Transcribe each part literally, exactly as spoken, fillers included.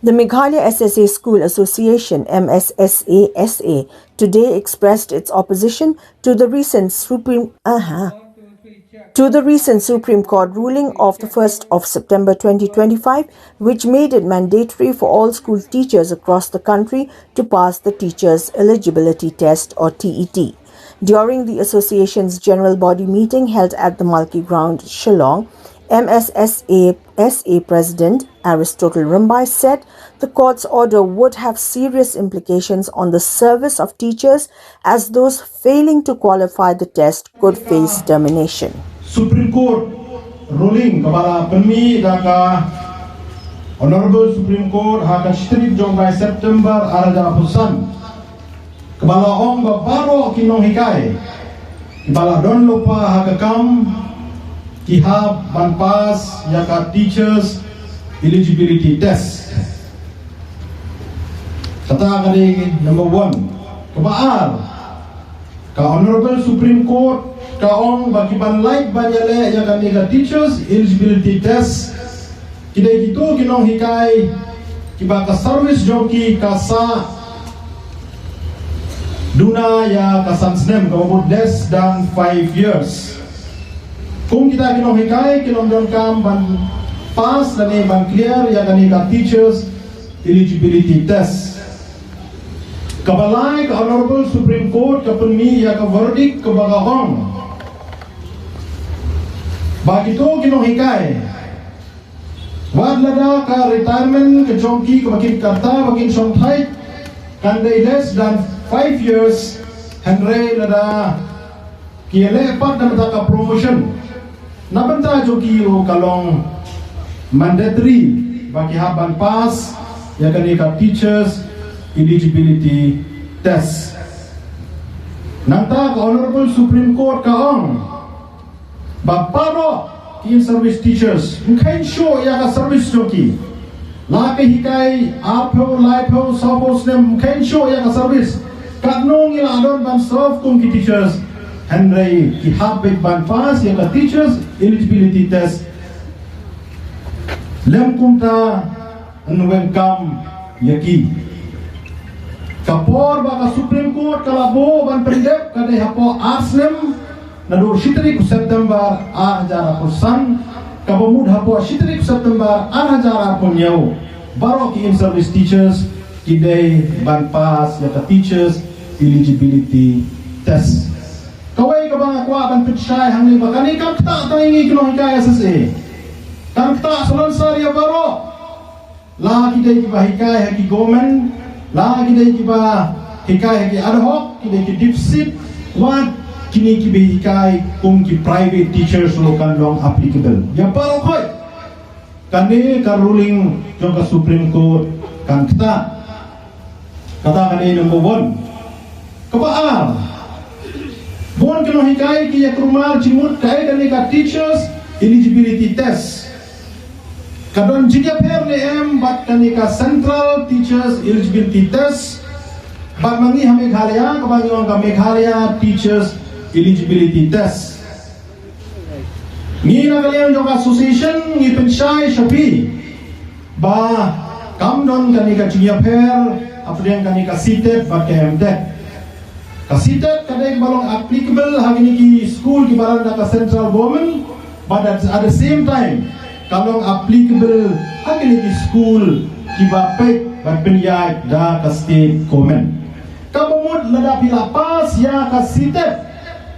The Meghalaya S S A School Association, M S S A S A, today expressed its opposition to the recent Supreme aha, to the recent Supreme Court ruling of the first of September twenty twenty-five, which made it mandatory for all school teachers across the country to pass the Teachers Eligibility Test or T E T. During the association's general body meeting held at the Malki Ground, Shillong, M S S A S A President Aristotle Rimbai said the court's order would have serious implications on the service of teachers, as those failing to qualify the test could face termination. Supreme Court ruling kaba la pynmih da ka Honorable Supreme Court ha ka shi tarik jong u bnai September ar hajar arphew san, kaba la ong ba baroh ki nonghikai kiba la don lypa ha ka kam ki hap ban pass ïa ka Teachers Eligibility Test. Kata ka dei number one. Kaba ar, ka Honorable Supreme Court ka ong ba ki ban lait ban ïaleh ïa kane ka Teachers Eligibility Test, ki dei kito ki nonghikai kiba ka service jong ki ka sah duna ïa ka san snem, kaba mut less than five years. Kum kita ki nonghikai ki long donkam ban pass lane ban clear ïa kane ka Teachers Eligibility Test. Kaba lai, ka Honorable Supreme Court ka pynmih ïa ka verdict kaba ka ong ba kito ki nonghikai, wat lada ka retirement ka jong ki kaba kin kata ba kin shongthait kan dei less than five years, hynrei lada ki leh pat na bynta ka promotion na bynta jong ki ruh ka long mandatory ba ki hap ban pass ïa kane ka Teachers Eligibility Test. Nangta ka Honorable Supreme Court ka ong ba baroh ki in service teachers, ym kheiñ shuh ïa ka service jong ki. La ki hikai arphew, laiphew, sawphew snem, ym kheiñ shuh ïa ka service. Katno ngi la don ban serve kum ki teachers, hynrei ki hap beit ban pass ïa ka Teachers Eligibility Test. Lem kumta, yn weng kam ïa ki. Ka por ba ka Supreme Court ka la buh ban pyndep ka dei hapoh ar snem, naduh shi tarik u September ar hajar arphew san, kaba mut hapoh shi tarik u September ar hajar arphew hynñiew, baroh ki in service teachers ki dei ban pass ïa ka Teachers Eligibility Test. Kawei kaba nga kwah ban pynshai hangne ba kane kam ktah tang ïa ngi ki nonghikai S S A. Kam ktah salonsar ïa baroh. La ki dei kiba hikai ha ki government, la ki dei kiba hikai ha ki ad hoc, ki dei ki deficit, wat kine kiba hikai kum ki private teachers ruh kan long applicable. Ïa baroh khoit. Kane ka ruling jong ka Supreme Court kan ktah. Kata kane number one. Kaba ar, bun ki nonghikai ki ïa kulmar jingmut kaei kane ka Teachers Eligibility Test. Ka don jingïapher ne em bad kane ka Central Teachers Eligibility Test, bad ma ngi ha Meghalaya kaba ngi ong ka Meghalaya Teachers Eligibility Test. Ngi na ka liang jong ka association ngi pynshai sha phi ba kam don kane ka jingïapher hapdeng kane ka CTET bad ka MTET. Ka CTET ka dei ba long applicable ha kine ki school kiba run da ka central government, but at, at the same time ka long applicable ha kine ki school kiba peit bad pynïaid da ka state government. Kaba mut lada phi la pass ïa ka CTET,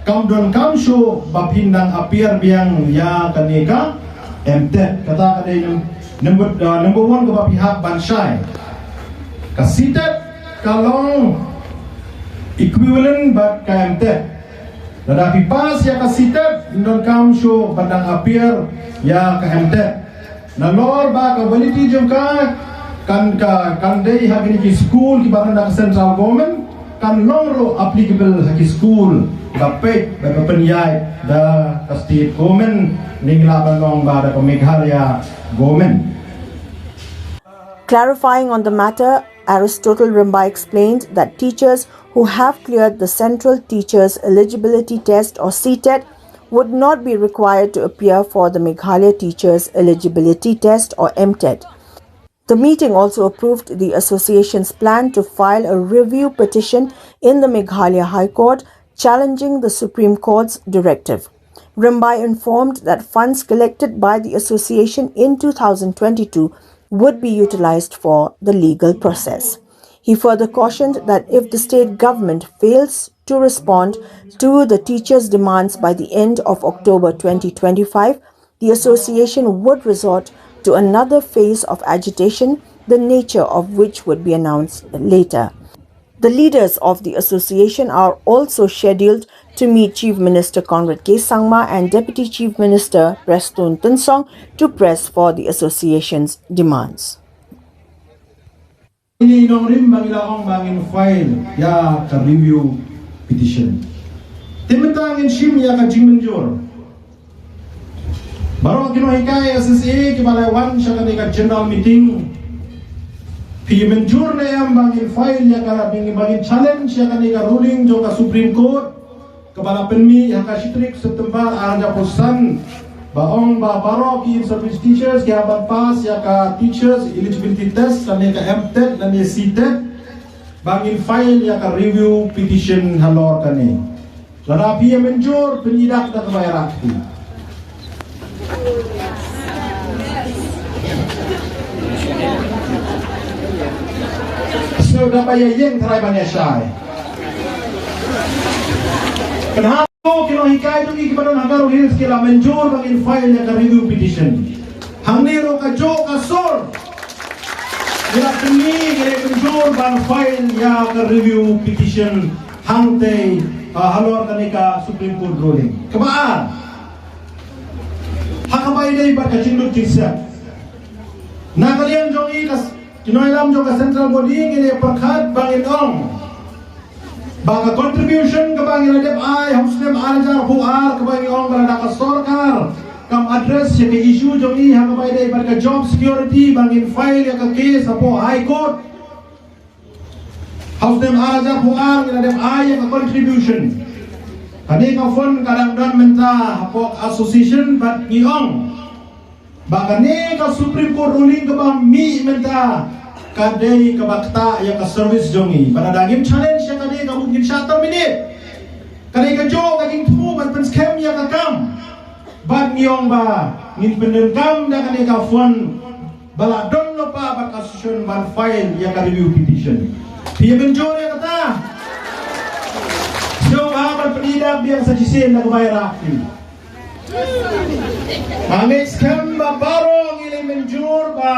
kam don kam shuh ba phin dang appear biang ïa kane ka MTET. Kata ka dei num-, number, uh, number one kaba phi hap ban shai. Ka CTET ka long equivalent bad ka MTET. Lada phi pass ïa ka CTET, phin don kam shuh ban dang appear ïa ka MTET. Nalor ba ka validity jong ka kan, ka kan dei ha kine ki school kiba run da ka central government, kan long ruh applicable ha ki school ba peit bad ba pynïaid da ka state government, ne ngi lah ban ong ba da ka Meghalaya government. Clarifying on the matter, Aristotle Rimbai explained that teachers who have cleared the Central Teachers Eligibility Test or CTET would not be required to appear for the Meghalaya Teachers Eligibility Test or MTET. The meeting also approved the association's plan to file a review petition in the Meghalaya High Court challenging the Supreme Court's directive. Rimbai informed that funds collected by the association in two thousand twenty-two would be utilized for the legal process. He further cautioned that if the state government fails to respond to the teachers' demands by the end of October twenty twenty-five, the association would resort to another phase of agitation, the nature of which would be announced later. The leaders of the association are also scheduled to meet Chief Minister Conrad K Sangma and Deputy Chief Minister Prestone Tynsong to press for the association's demands. Ini nongrim ba ngi la ong ba ngin file ïa ka review petition. Te mynta ngin shim ïa ka jingmynjur. Baroh ki nonghikai S S A kiba la wan sha kane ka general meeting, phi mynjur ne em ba ngin file ïa ka, ba ngin, ba ngin challenge ïa kane ka ruling jong ka Supreme Court kaba la pynmih ha ka shi tarik September ar hajar arphew san, ba ong ba baroh ki in-service teachers ki hap ban pass ïa ka teachers eligibility test, lane ka M TET lane C TET, ba ngin file ïa ka review petition halor kane. Lada phi ïa mynjur, pynïaid da kaba ïarap phi. Sngewbha ïa ïeng trai ban ïa shai. Pynhap ki nonghikai jong ngi kiba don ha Garo Hills ki la mynjur ba ngin file ïa ka review petition. Hangne ruh ka jong ka sur. Ngi la pynmih, ngi la mynjur ban file ïa ka review petition hangtei, ah, halor kane ka Supreme Court ruling. Kaba ar, ha kaba ïadei bad ka jinglut jingsep, na ka liang jong ngi ka s-, ki nongïalam jong ka central body, ngi la pyrkhat ba ngin ong ba ka contribution kaba ngi la dep ai ha u snem ar hajar arphew ar, kaba ngi ong ba lada ka sorkar kam address ïa ka issue jong ngi ha kaba ïadei bad ka job security, ba ngin file ïa ka case hapoh High Court. Ha u snem ar hajar arphew ar ngi la dep ai ïa ka contribution. Kane ka fund ka dang don mynta hapoh association, bad ngi ong ba kane ka Supreme Court ruling kaba mih mynta ka dei kaba ktah ïa ka service jong ngi. Ba lada ngim challenge ïa kane, ka mut ngin shah terminate. Kane ka jong ka jingthmu ban pynskhem ïa ka kam. Bad ngi ong ba ngin pyndonkam da kane ka fund ba la don lypa bad ka association ban file ïa ka review petition. Phi ïa mynjur ïa kata? Sngewbha ban pynïaid biang sa shisien da kaba ïarap phi. Nga ngeit skhem ba baroh ngi la mynjur ba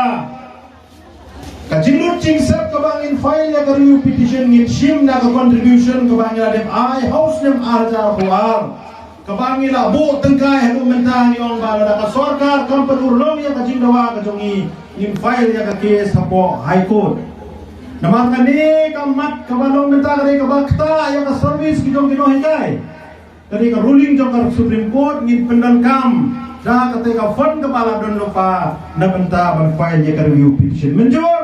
ka jinglut jingsep kaba ngin file ïa ka review petition ngin shim na ka contribution kaba ngi la dep ai ha u snem ar hajar arphew ar, kaba ngi la buh tyngkai haduh mynta. Ngi ong ba lada ka sorkar kam pynurlong ïa ka jingdawa ka jong ngi, ngin file ïa ka case hapoh High Court. Namar kane ka mat kaba long mynta ka dei kaba ktah ïa ka service ki jong ki nonghikai. Kane ka ruling jong ka Supreme Court ngin pyndonkam da kata ka fund kaba la don lypa na bynta ban file ïa ka review petition. Mynjur?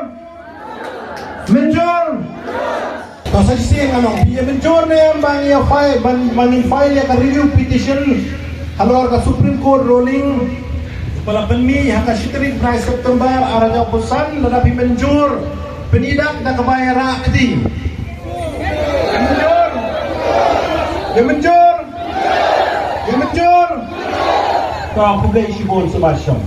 Mynjur? Ka sa shisien nga ong, phi ïa mynjur ne em ba ngin ïa file, ban, ba ngin file ïa ka review petition halor ka Supreme Court ruling ba la pynmih ha ka shi tarik bnai September ar hajar arphew san? Lada phi mynjur, pynïaid da kaba ïarap kti. Ïa mynjur? Ïa mynjur? Ïa mynjur? Ka, khublei shibun, sngewbha shong.